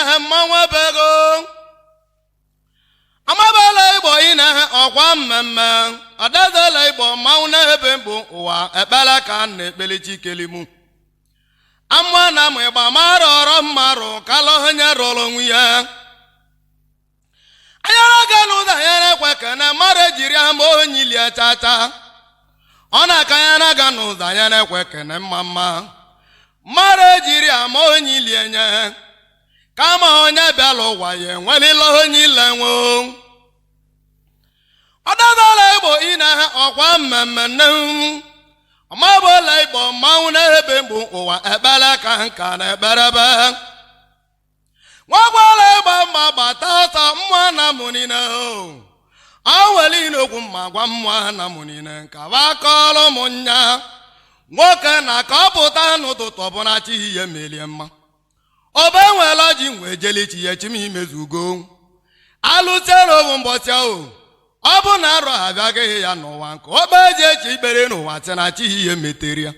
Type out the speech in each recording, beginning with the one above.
ine mmanwụ ebego amabala Igbo ine ọkwa mmemme ọdazala Igbo mmanwụ na-ebe mbụ ụwa ekpere ka m na-ekpeli chikelimu amụọ na mụ ịgba mara ọrọ mmarụ kala onye rụrụ onwe ya anyara ga n'ụzọ anyara ekwe kene mmadụ ejiri ama onye ilie chacha ọ na-aka anyara ga n'ụzọ anyara ekwe kene mma mma mmadụ ejiri ama onye ilie nye kama onye bịala ụwa ya enwelila onye ile nwe ọdazala Igbo ine ọkwa mmemme nne ọmabụla Igbo mmanwụ na-ebe mgbu ụwa ekpere ka nka na ekperebe nwagwala ịgba mgba gbata ọsọ mmụọ na mụ niile aweli n'okwu mma gwa mmụọ na mụ niile nka bakọrọ m nya nwoke na ka ọ pụta n'ụtụtụ ọbụla chi ihe melie mma obe nwela ji nwee jeli chi ya chi m imezugo alụsiere owu mbọchị ahụ ọ bụ na arọ abịaghị ya n'ụwa nke okpe eji echi ikpere n'ụwa sị na chi ihe metere ya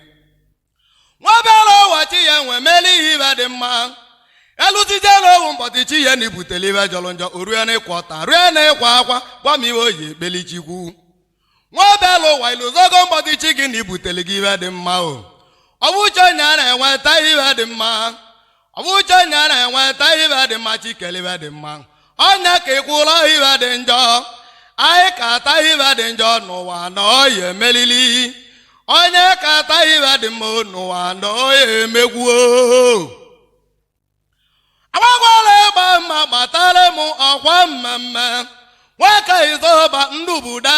nwa bịara ụwa chi ya nwee meli ihe ibe dị mma elụtije n'owu mbọchị chi ya na ibutele ibe jọrọ njọ o rue n'ịkwa ọta rue na ịkwa akwa gwa m iwe oyi ekpeli chikwu nwa bịara ụwa iluzogo mbọchị chi gị na ibutele gị ibe dị mma o ọ bụ uche onye a na-enweta ibe dị mma ọ bụ uche onye a na-enweta ibe dị mma chikele ibe dị mma ọnya ka ịkwụla ibe dị njọ anyị ka ata ibe dị njọ n'ụwa na ọya emelili onye ka ata ibe dị mma n'ụwa na ọya emegwuo agbagwala ịgba mma gbatara m ọkwa mmemme nwaka izọba ndubuda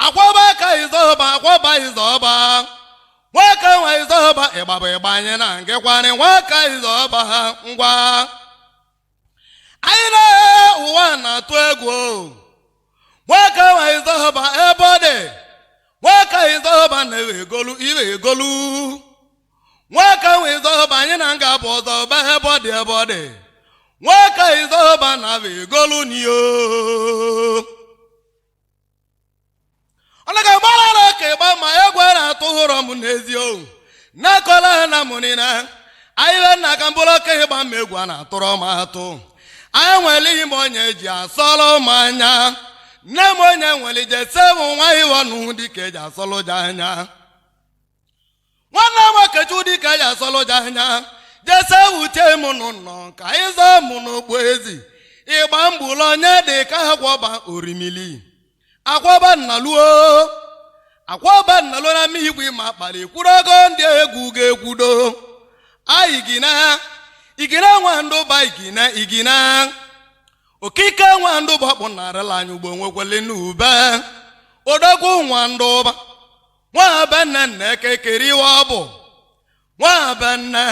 akwọba ka izọba akwọba izọba nwaka nwa izọba ịgbaba ịgbanye na ngịkwanị nwaka izọba ha ngwa anyị na ụwa na-atụ egwu nwaka nwa izọba ebe ọ dị nwaka izọba na-ewe egolu iwe egolu nwaka nwe izọba anyị na nga bụ ọzọ ba ebe ọ dị ebe ọ dị nwaka izọba na abụ egolu n'iyo ọ naghị agbarara ka ịgba ma egwu na-atụ ụrọ m n'ezi ohu na-akọla ha na mụ niile anyị be nna ka mbụrụ oke ịgba ma egwu a na-atụrọ m atụ anyị nwere ihe m onye ji asọrọ m anya nne m onye nwere ije se m nwa ịghọ dịka eji asọlụ ja anya nwanne m okechu dịka eji asọlụ ja anya jese wute m n'ụlọ ka ịzọ m n'ogbu ezi ịgba mgbulu onye dị ka akwọba orimili akwọba nnaluo akwọba nnaluo na mmigwe ma kpali kwuru ogo ndị egwu ga-ekwudo ayi gina igina nwa ndụba igina igina okike nwa ndụba kpụnarịla anyị ugbo nwekwele n'ube odogwu nwa ndụba nwa be nne nna ekekere iwe ọ bụ nwa be nne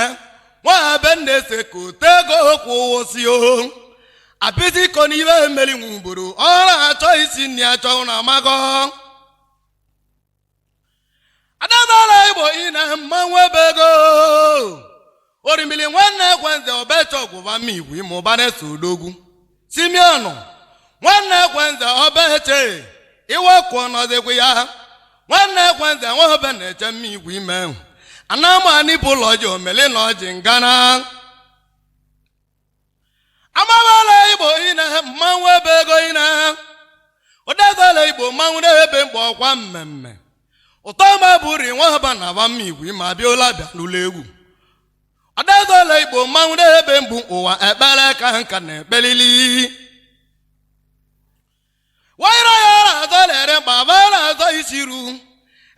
nwa be nne ese ka otego okwu wụsị o apịtị kọ n'ibe emeli nwugboro ọ na-achọ isi nri achọ na amago adadala Igbo ine mmanwụ ebe ego orimili nwanne ekwenze obecha ọgwụba m igwe ịmụba na-eso odogwu simeonụ nwanne ekwenze obeche iwekwu ọnọdịkwu ya nwanne ekwenze nwaobe na-eche mma igwe ime anamani bụ ụlọ ji omeli na ọjị ngana amabala Igbo ine mmanwụ ebe ego ine odezala Igbo mmanwụ na-ebe mgbe ọkwa mmemme ụtọ ma bụri nwaba na aba mma igwe ma bịa ụla bịa n'ụlọ egwu ọdazala Igbo mmanwụ na-ebe mgbu ụwa ekpere ka nka na-ekpelili wayra ya na-azọ lere mkpa na-azọ isiru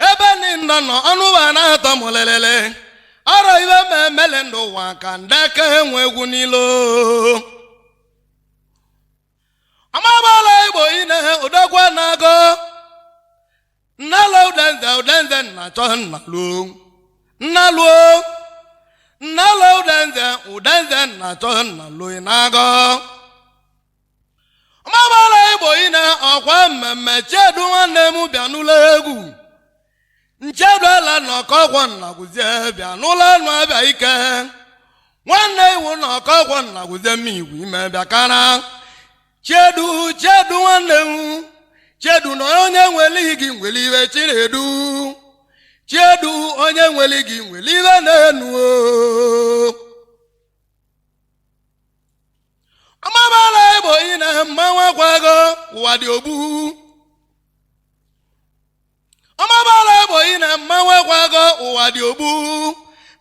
ebe ndị ndọ nọ ọnụba na-atọ m lelele ọrọ ibe ma emele ndụ ụwa ka ndeke enwe egwu n'ilo amabala Igbo ine odogwu na-agọ nnalụ udenze udenze nna-achọ nnaluo nnaluo nnalụ udenze udenze nna-achọ nnaluo na-agọ amabala Igbo ine ọkwa mmemme chedu nwanne m bịa n'ụlọ egwu ncheduela na ọkọgwọ nnagwuzie bịa n'ụlọ anụ abịa ike nwanne iwu na ọkọgwọ nnagwuzie m igwe ime bịa kara chedu chedu nwanne m chedu na onye nwere gị nwere iwe chinedu chedu onye nwere gị nwere iwe na-enu o. Ụwa dị ogbu. Ọmabala egbo ị na mmanwụ ekwago. Ụwa dị ogbu.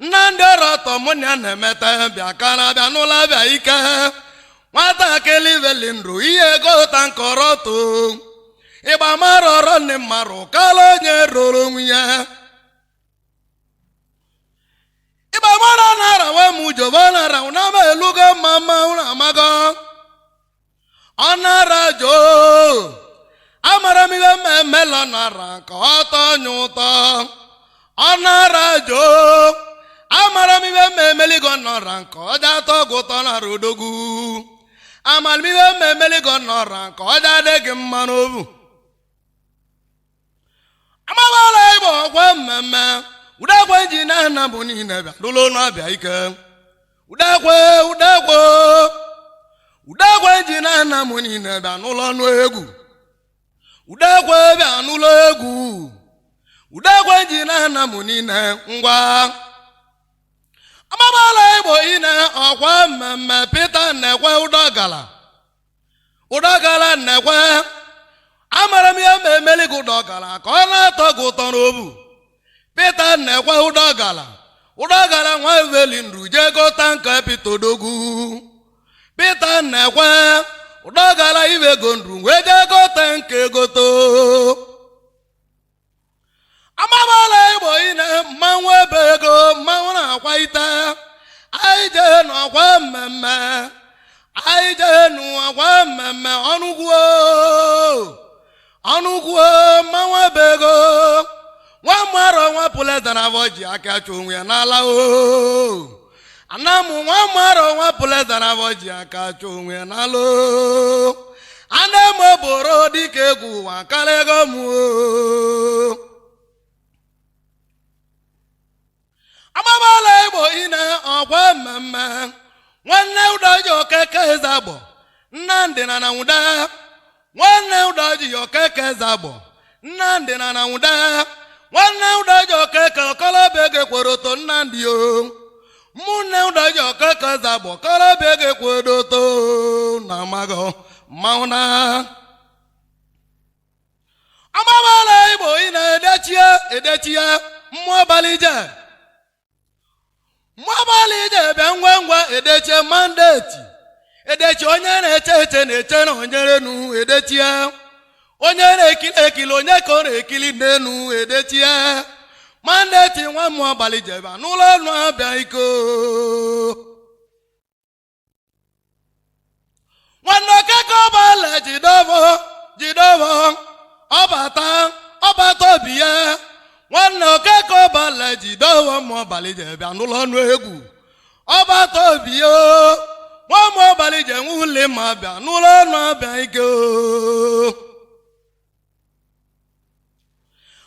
Nnamdị ọrọtọ mụ na ya na-emeta bịa kara bịa n'ụlọ bịa ike. Nwatakịrị veli ndụ ihe gota nkọrọtọ ịgba mara ọrọ nne mmarụ kala onye roro onwe ya. Ịgba mara nara nwe m jova nara na m elugo mma mma na amago ọ nara joo. Amara m ihe mmemme lọ nara ka ọ tọọ nye ụtọ. Ọ nara joo. Amara m ihe mmemeligo nọra nke ọja atọ gị ụtọ nara odogwu. Amara m ihe mmemeligo nọra nke ọja adị gị mma n'obu. Amabala igbo ọkwa mmemme udekwe ji na nna bụ niile bịa lụlụ n'ọbịa ike. Udekwe, udekwe, udekwe ji na nna m niile bịa n'ụlọ ọnụ egwu. Udekwe bịa n'ụlọ egwu. Udekwe ji na nna m niile ngwa. Amabala igbo ine ọkwa mmemme Pita nnekwe ụdọgala ụdọgala nnekwe. Amara m ihe ma emeli gị ụdọgala ka ọ na-atọ gị ụtọ n'obu. Pita nnekwe ụdọgala ụdọgala nwa eveli nru jee gota nke Pita odogwu. Pita nnekwe ụdọgala ibego nru wee jee gote nke goto. Amabala igbo ine mmanwụ ebe ego mmanwụ na-akwa ite. Anyị jee n'ọkwa mmemme, anyị jee n'ọkwa mmemme ọnụgwuo ọnụgwuo mmanwụ ebe ego. Nwa mmarọ nwa pụleza na avọ ji aka chụ onwe ya n'ala o. Anamụ nwa mmarọ nwa pụleza na avọ ji aka chụ onwe ya n'ala o. Ana eme boro dịka egwu ụwa karịa ego m o. Amabala igbo ine ọkwa mmemme nwanne ụdọji okeke ezagbọ Nnamdị na na nwụda. Nwanne ụdọji okeke ezagbọ Nnamdị na na nwụda. Nwanne ụdọji okeke ọkọlọbịa ego ekweroto Nnamdị o. Mụnne ụdọji okeke ezagbọ ọkọlọbịa ego ekweroto na amago mmanwụ na. Amabala igbo ine edechie edechie mmụọ abalị ije, mmụọ abalị ije bịa ngwa ngwa edechie mandeti edechi. Onye na-eche eche na-eche na onyerenu edechie. Onye na-ekili ekili onye ka ọ na-ekili n'enu edechie mandeti. Nwa mmụọ abalị ije bịa n'ụlọ ọnụ abịa iko. Nwanne okeke ọbala jidobo jidobo ọbata ọbata obi ya. Nwanne okeke ọbala jidobo mmụọ abalị ije bịa n'ụlọ ọnụ egwu ọbata obi ya. Nwa mmụọ abalị ije nwule ma bịa n'ụlọ ọnụ abịa ike.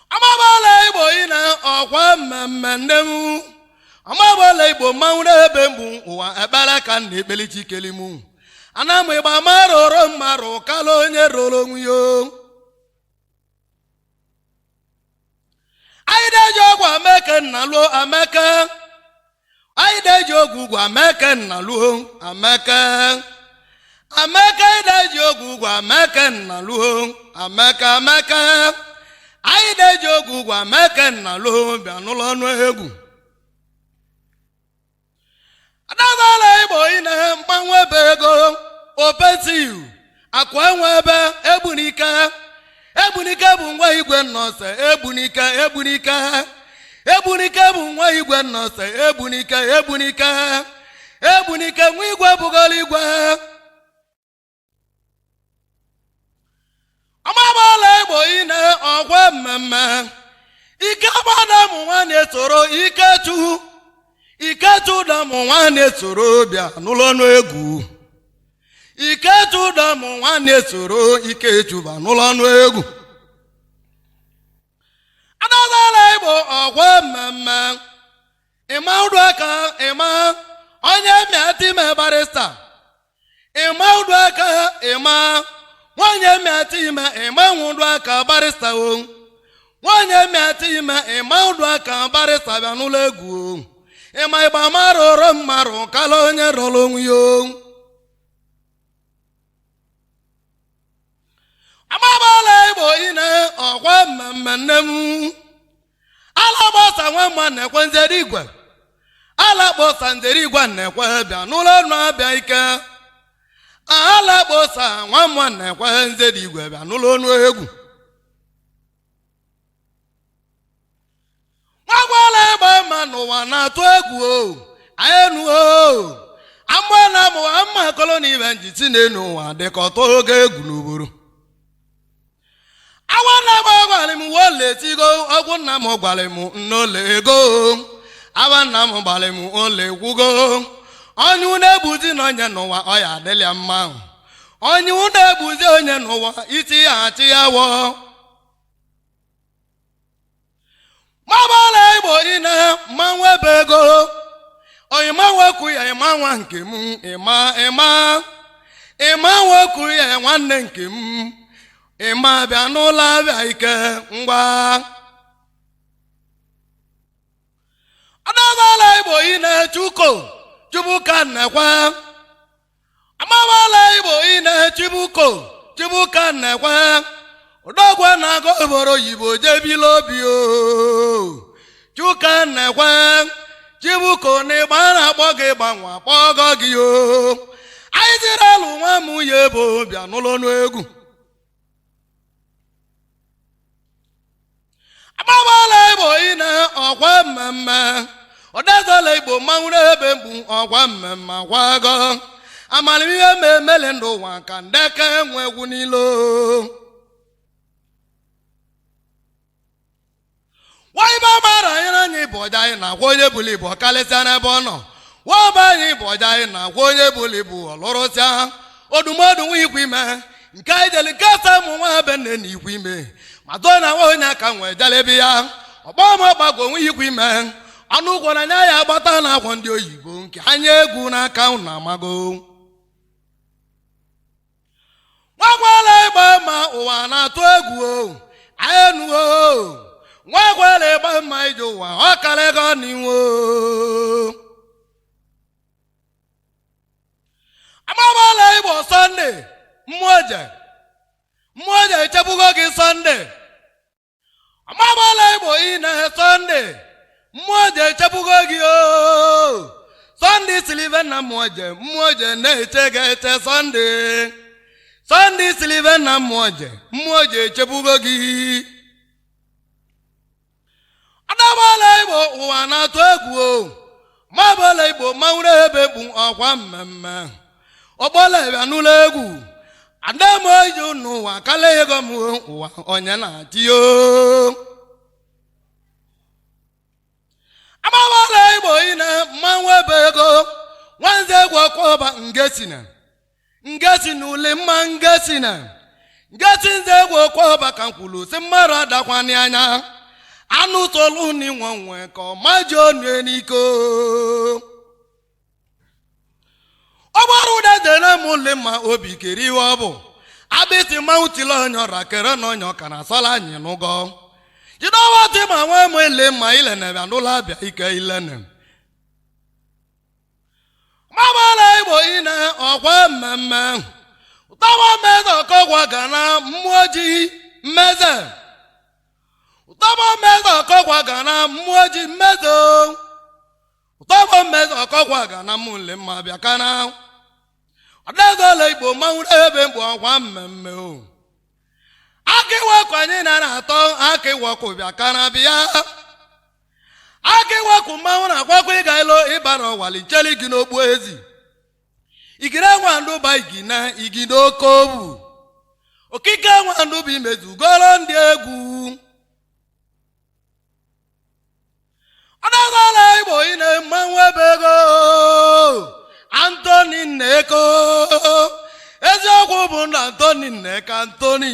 Amabala igbo ine ọkwa mmemme nne m. Amabala igbo mmanwụ n'ebe mgbu ụwa ekpere ka m na-ekpeli chikeli mụ. Ana m ịgba mara mmarụ kala onye roro onwe ya. Anyị na-eji ọgwụ ameke nna luo ameke. Anyị na-eji ogwu ugwu ameke nna luo ameke ameke. Anyị na-eji ogwu ugwu ameke nna luo ameke ameke. Anyị na-eji ogwu ugwu ameke nna luo bịa n'ụlọ ọnụ egwu. Adabala igbo ine mgbanwe ebe ego opetiu akwa enwe ebe egbunike egbunike bụ nwa igwe nnọse egbunike egbunike egbunike bụ nwa igwe nnọse egbunike egbunike egbunike nwa igwe bụgoro igwe. Amabala igbo ine ọkwa mmemme ike gbada mụ nwa na-esoro ikechu ikechu damụ nwa na-esoro bịa n'ụlọ ọnụ egwu. Ikechu damụ nwa na-esoro ikechu ba n'ụlọ ọnụ egwu. Adazala igbo ọkwa mmemme ịma ụdụ aka ịma onye mịatime barista ịma ụdụ aka ịma nwanyị mịatime ịma nwụdụ aka barista o. Nwanyị mịatime ịma ụdụ aka barista bịa n'ụlọ egwu o. Ịma ịgba mara ụrọ mmarụ kala onye rọrọ onwe ya o. Ọkwa mmemme nne m ala gbasa nwa mma na-ekwe nzere igwe ala kpọsa nzere igwe na-ekwe bịa n'ụlọ ọnụ abịa ike ala kpọsa nwa mma na-ekwe nzere igwe bịa n'ụlọ ọnụ egwu nwagwala ịgba mma n'ụwa na-atụ egwu o enu o ama na amụwa mma kọlọ na ibe njiti na-enu ụwa dịka ọtọ oge egwu n'obodo awa nna m gwara m wole tigo ọgwụ nna m gwara m nnole ego awa nna m gbara m ole gwugo onye unu egbuzi na onye n'ụwa ọ ya adịla ya mma onye unu egbuzi onye n'ụwa isi ya achị ya wọ mabala igbo ine mmanwụ ebe ego oyima nwoku ya ịma nwa nke m ịma ịma ịma nwoku ya nwanne nke m ịma bịa n'ụlọ abịa ike ngwa adabala igbo ine chuko chubuka nnekwe amabala igbo ine chibuko chibuka nnekwe odogwu na-agụ obodo oyibo jebila obi o chuka nnekwe chibuko na ịgba na-akpọ gị gbanwe akpọgọ gị o anyị ziri alụ nwa m ya ebo bịa n'ụlọ n'egwu agbabala igbo ine ọkwa mmemme ọdezala igbo mmanwụ n'ebe mgbu ọkwa mmemme akwago amamihe ma emele ndụ ụwa ka ndeke nwe egwu niile waibe gbara anyị na anyị bụ ọja anyị na-agwa onye bụla ibu ọkalịsịa n'ebe ọ nọ waba anyị bụ ọja anyị na-agwa onye bụla ibu ọlụrụsịa odumodu nwa ikwu ime nke anyị jeli nke asa ụmụ nwa be nne na ikwu ime ma doo na nwa onye aka nwee jelebe ya ọgbọ m ọgbagwo nwa ikwu ime ọnụ ụgwọ na anya ya agbata na agwọ ndị oyibo nke anya egwu n'aka unu amago nwagwala ịgba ma ụwa na-atụ egwu o enuo nwagwala ịgba mma ije ụwa ọ karịgo n'iwu agbabala igbo sọnde mmụọ mmụọ echebugo gị sọnde agbabala igbo ine sọnde mmụọ echebugo gị o sọnde silive na mmụọ mmụọ na-eche gị eche sọnde sọnde silive na mmụọ mmụọ echebugo gị adabala igbo ụwa na-atụ egwu o mabala igbo mmanwụ ebe mkpu ọkwa mmemme ọgbọla bịa n'ụlọ egwu adamoji n'ụwa kala ego m ụwa onye na-achị o agbawala igbo ine mmanwụ ebe ego nwanze egwu ọkwa ngesina ngesi na ule mma ngesina ngesi nze egwu ọkwa ọba ka m kwuru si mmadụ adakwani anya anụ tolu n'inwe nwe ka ọ maji onu n'iko ọ gbara ụda dere m ule ma obi kere iwe ọ bụ abịtị mmanwụ tili onye ọra kere na onye ọka na asọla anyị n'ụgọ jidewa ti ma nwee m ile ma ilene bịa n'ụlọ abịa ike ilene mabala igbo ine ọkwa mmemme ụtawa mmeze ọkọgwa ga na mmụọ ji mmeze ụtọbọ mmeze ọkọgwa ga na mmụọ ji mmeze ụtọbọ mmeze ọkọgwa ga na mmụle mma bịa kana ọdezala igbo mmanwụ ebe mkpu ọkwa mmemme o aka iwekụ anyị na na-atọ aka iwekụ bịa kana bịa aka iwekụ mmanwụ na-akwakwa ịga ilo ịbara ọwali ncheli gị n'okpu ezi igire nwa ndụba igine igide oke obu okike nwa ndụba imezugoro ndị egwu ọdọgọla igbo ine mmanwụ ebe ego Anthony Nneko eziokwu bụ ndụ Anthony Nneka Anthony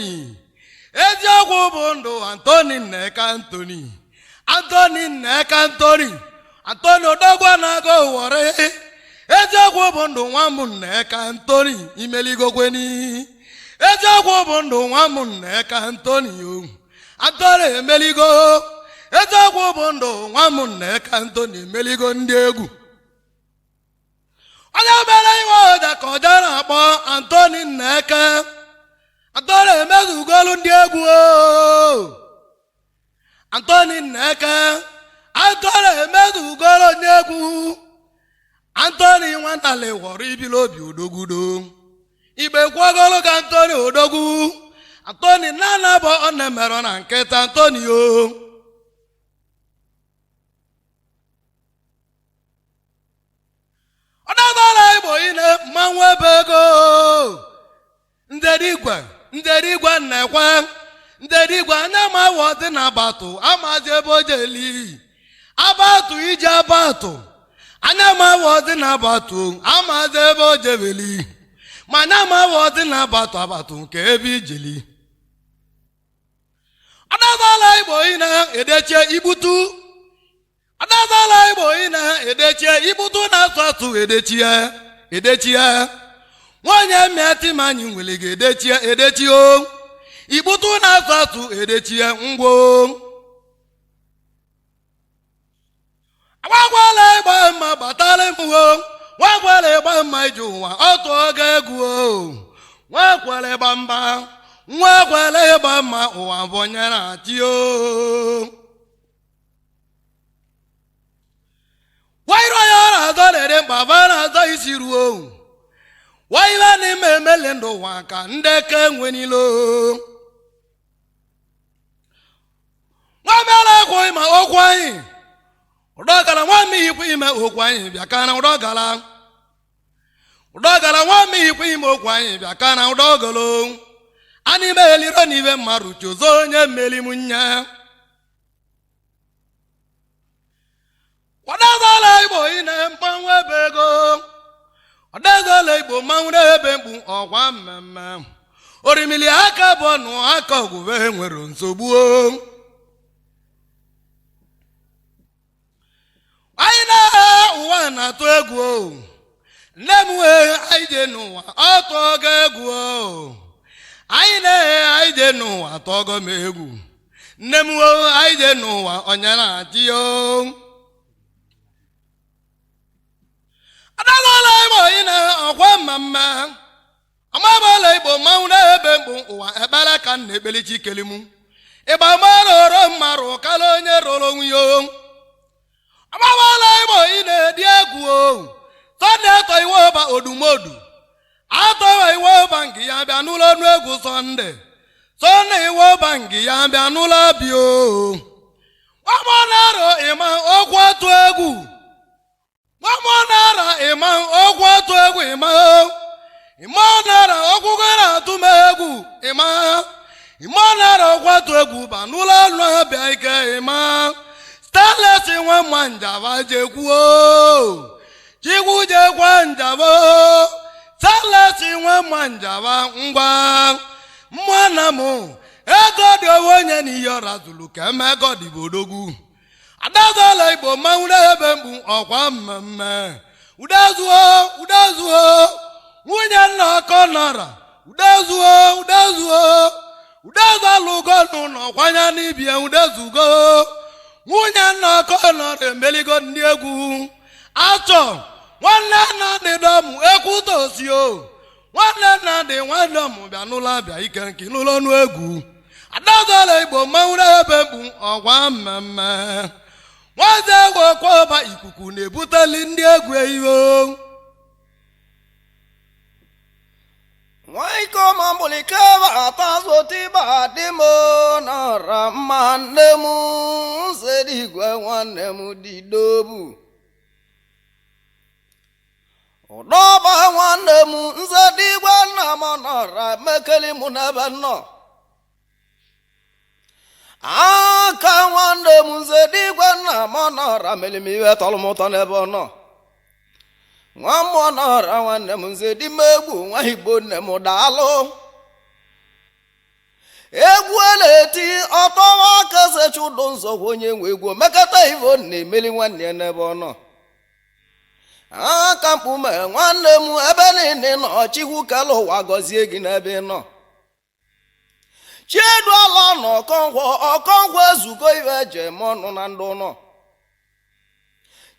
eziokwu bụ ndụ Anthony Nneka Anthony Anthony Nneka Anthony Anthony Odogwu na-aga ụwọrị eziokwu bụ ndụ nwa m Nneka Anthony imeligokweni eziokwu bụ ndụ nwa m Nneka Anthony o Anthony emeligo eziokwu bụ ndụ nwa m Nneka Anthony emeligo ndị egwu onye mere iwe ọja ka ọja na-akpọ Anthony Nneka Anthony emezugolu ndị egwu o Antoni Nneke, Antoni emezugoro onye egwu. Antoni nwantali ghọrọ ibili obi odogwudo igbe kwagoro ka Antoni odogwu. Antoni nana bụ ọ na-emerọ na nkịta Antoni o. Ọdazala Igbo ine mmanwụ ebe ego nderigwe nderigwe nnekwe nderigwe anya ma awọ dị na abatụ amazi ebe o jeli abatụ ije abatụ anya ma awọ dị na abatụ amazi ebe o jebeli ma anya ma awọ dị na abatụ abatụ nke ebe ijeli. Ọdazala Igbo ine edechie igbutu. Ọdazala Igbo ine edechie igbutu na-asụ asụ edechie edechie nwanyị mịatịmanyị nwere gị edechie edechie o igbutu na-asụ asụ edechie ngwo. Nwagwala ịgba mma gbatara m o, nwagwala ịgba mma ije ụwa ọtụ oge egwu o, nwakwala ịgba mba, nwakwala ịgba mma ụwa bụ onye na-achị o. Wairo ya na-azọ na-ere mkpa ba na-azọ isi ruo waibe n'ime emele ndụ ụwa ka ndeke nwe niile o. Nwa mere ekwu ma okwu anyị ụdọgara nwa mmihikwu ime okwu anyị bịa ka na ụdọgara ụdọgara nwa mmihikwu ime okwu anyị bịa ka na ụdọgolo anyị meliro n'ibe mmadụ chozo onye mmeli m nya. Ọdazala Igbo ine mmanwụ ebe ego. Ọdazala Igbo mmanwụ ebe mkpu ọkwa mmemme orimili aka bụ ọnụ aka ọgwụbe nwere nsogbu o. Anyị na ụwa na-atụ egwu o, nne m wee anyị je n'ụwa ọ tụọ egwu o. Anyị na anyị je n'ụwa tọgọ m egwu, nne m wee anyị je n'ụwa onye na-achị o. Adazala Igbo ine ọkwa mmemme amabala Igbo mmanwụ na-ebe mkpu ụwa ekpere ka m na-ekpeli chikeli mụ ịgba mara mmarụ kala onye rụrụ onwe ya o. Amabala Igbo ine dị egwu o. Sọnde atọ iwe ọba odumodu atọwa iwe ọba nke ya bịa n'ụlọ ọnụ egwu Sọnde Sọnde iwe ọba nke ya bịa n'ụlọ abịa o. Nwamọ na-arọ ịma okwu atụ egwu, nwamọ na-ara ịma okwu atụ egwu ịma ịma na-ara ọgwụgwọ na-atụ m egwu ịma ịma na-ara okwu atụ egwu ba n'ụlọ ọnụ abịa ike ịma Stanley nwa mma njaba jekwuo chikwu jekwa njaba Stanley nwa mma njaba ngwa mmụọ m ego dị onwe onye n'ihe ọra zuru ka eme ego dịbodogwu. Adazala Igbo mmanwụ na-ebe mkpu ọkwa mmemme udezuo udezuo nwunye nna ọkọ nọra udezuo udezuo udezalụgo n'ụlọ kwanya n'ibie udezugo nwunye nna ọkọ nọra emeligo ndị egwu achọ nwanne nna dị dọmụ ekwutosio nwanne nna dị nwanne m bịa n'ụlọ abịa ike nke n'ụlọ ọnụ egwu. Adazala Igbo mmanwụ na-ebe mkpu ọkwa mmemme nwaze egwu ọkwọba ikuku na-ebuteli ndị egwu iwe. Nwaikọmambụlikeba nọra mma nne m nsedigwe nwanne m didobu ụdọba nwanne m nsedigwe nna m nọra mekeli mụ n'ebe nnọ aka nwanne m nsedigwe nna m nọra melimiwe tọrọ m ụtọ n'ebe ọ nọ nwa mmụọ nọra nwanne m nze di m egwu nwa Igbo nne m daalụ egwu na-eti ọtọwa aka sechudo nzọgwu onye nwe egwu mekata ivo na-emeli nwanne ya n'ebe ọ nọ aka mkpume nwanne m ebe niile nọ Chikwu kele ụwa gọzie gị n'ebe ị nọ Chiedu ala na Ọkọnkwọ Ọkọnkwọ ezugo ive eji eme ọnụ na ndụ nọ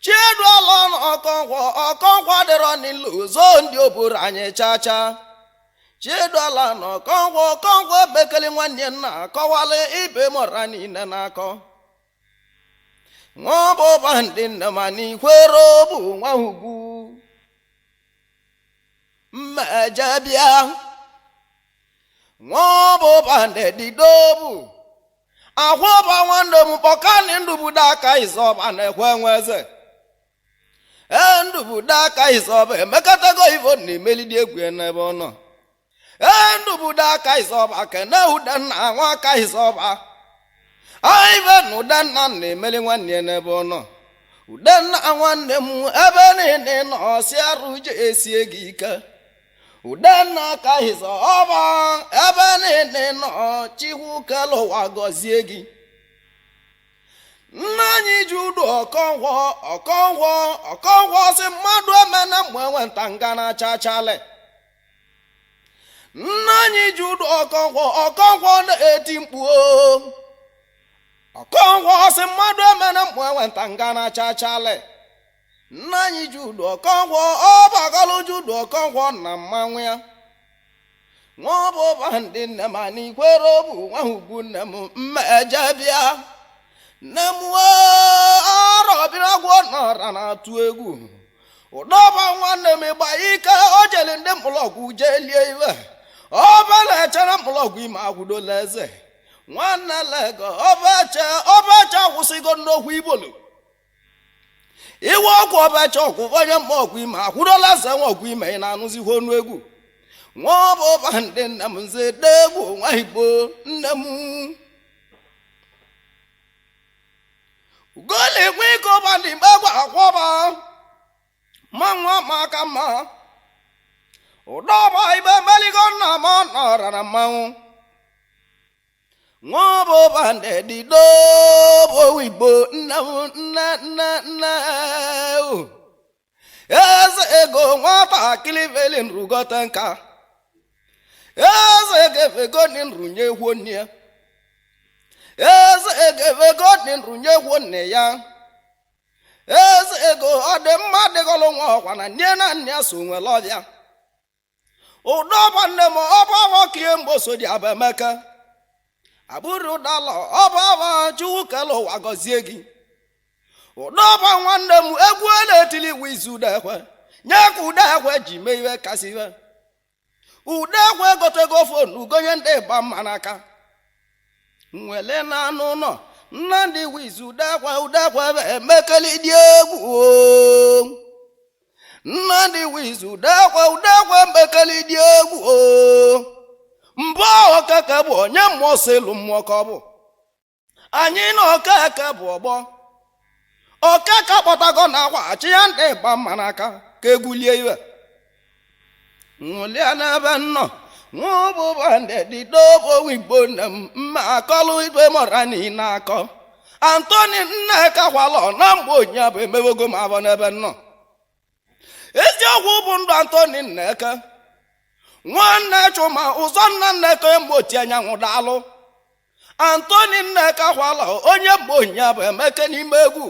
Chiedu ala na Ọkọnkwọ Ọkọnkwọ adịrọ n'ilu zoo ndị oburu anyị chacha. Chieduala na Ọkọngwọ Ọkọngwọ bekele nwanne nna akọwala ibe mọra niile na-akọ. Nwa ọbụba ndị nne ma n'ikwere bụ nwa ugwu mmeje bịa. Nwa ọbụba ndị didobu ahụ ọba nwanne m kpọkani ndụbudo aka ịzọba na-ekwe nwe eze. Ee, ndụbudo aka ịzọba emekọtago ivo na emelidi egwu n'ebe ọ nọ. Ee, ndụbudo aka ịzọba kene udenna nwa aka ịzọba ive na udenna na-emeli nwanne ya n'ebe ọ nọ. Udenna nwanne m, ebe niile nọ si arụ je esie gị ike. Udenna aka ịzọba, ebe niile nọ, Chikwu kele ụwa gọzie gị. Nna anyị ji udu Ọkọngwọ Ọkọngwọ Ọkọngwọ si mmadụ emena mgbe enwenta nga na chachale. Nna anyị ji udu Ọkọngwọ Ọkọngwọ na-eti mkpu o. Ọkọngwọ si mmadụ emena mgbe enwenta nga na chachale. Nna anyị ji udu Ọkọngwọ ọbagalụ ji udu Ọkọngwọ na mmanwụ ya. Nwa ọbụba ndị nne ma n'ikwere bụ nwa ugwu nne m mmeje bịa. Nne m arọbịragwọ nọra na-atụ egwu. Ụdọba nwanne m ịgba ike o jeli ndị mkpụlọgwụ jee lie iwe ọba na-echere mkpụlọgwụ ime agwụdola eze nwanne lego ọbache ọbache akwụsịgo n'okwu igbolu iwe ọgwụ ọbache ọgwụ onye mma ọgwụ ime akwụdola eze nwa ọgwụ ime. Ị na-anụzikwa ọnụ egwu nwa ọbụba ndị nne m nze degwu nwa Igbo nne m ugoli nwe ike ụba ndị mgbe egwu akwọba ma nwa ma aka mma ụdọba ibe meligo nna m nọra na mmanwụ. Nwa ọbụba ndị didobo Igbo nne m nne nne nne eze ego nwatakịrị veli nrugote nka eze gefegoni nrunye kwuo nne ya eze egefegoni nrunye kwuo nne ya eze ego ọ dị mma dịgọlụ nwa ọkwa na nne na nne ya so nwere ọbịa. Ụdọba nne m ọba nwokie mgboso dị abameka abụrụ ụdala ọba ọba Chukwu kele ụwa gọzie gị. Ụdọba nwanne m egwu a na-etili iwu izu udekwe nye ka udekwe ji mee iwe kasị iwe. Udekwe gotego fonu gonye ndị ịgba mma n'aka nwele na anụ ụlọ Nnamdị wizu udekwe udekwe emekeli dị egwu. Nnamdị wizu udekwe udekwe emekeli dị egwu. Mbụ Okeke bụ onye mmụọ si elu mmụọ ka ọ bụ anyị na Okeke bụ ọgbọ. Okeke kpọtago na akwa achị ya ndị ịgba mma n'aka ka egwulie iwe nwụlia n'ebe nnọ. Nwa ndị didobo Igbo nne m mma akọlụ ibe mọra niile akọ. Antoni Nneka kwalọ na mgbe onye bụ emewego m abọ n'ebe nnọ. Eziokwu bụ ndụ Antoni Nneka nwanne Chuma ụzọ nna Nneka mgbe anyanwụ daalụ. Antoni Nneka kwalọ onye mgbe onye bụ emeke n'ime egwu.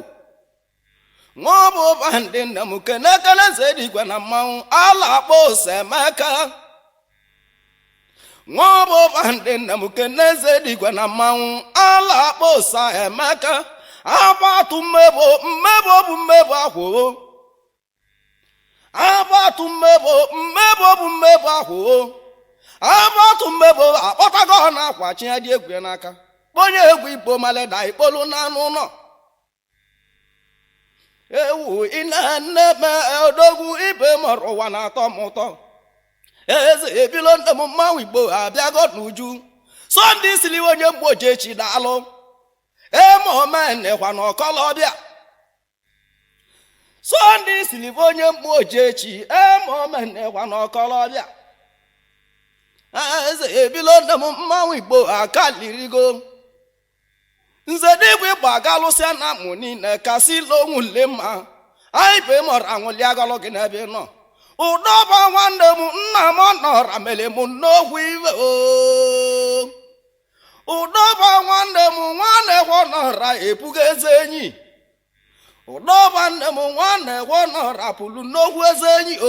Nwa ọbụba ndị nne m kenekele nze digwe na mmanwụ ala akpọ ose emeka. Nwa ọbụba ndị nne m kene nze digwe na mmanwụ ala akpọ ose emeka. Agbatụ mmebo mmebo bụ mmebo akwụo agbatụ mmebo mmebo bụ mmebo akwụo agbatụ mmebo akpọtago na akwa chi ya dị egwu n'aka onye egwu igbo maleda ikpolu n'anụ ụlọ ewu ị na-eme odogwu ibe mọrọ ụwa na-atọ m ụtọ. Eze ebilo nne m mmanwụ Igbo abịago n'uju. Sọnde sili onye mgboji echi daalụ eme omenekwa na ọkọlọbịa. Sọnde sili onye mgboji echi eme omenekwa na ọkọlọbịa. Eze ebilo nne m mmanwụ Igbo akalirigo. Nze digwe ịgba galụsịa na mụ niile kasị lonwule mma anyị bụ mọrọ anwụli agọlụ gị n'ebe ị nọ. Ụdọba nwanne m nna m nọra mere m n'okwu iwe o. Ụdọba nwanne m nwanne gwọ nọra ebuga eze enyi. Ụdọba nne m nwanne gwọ nọra pụrụ n'okwu eze enyi o.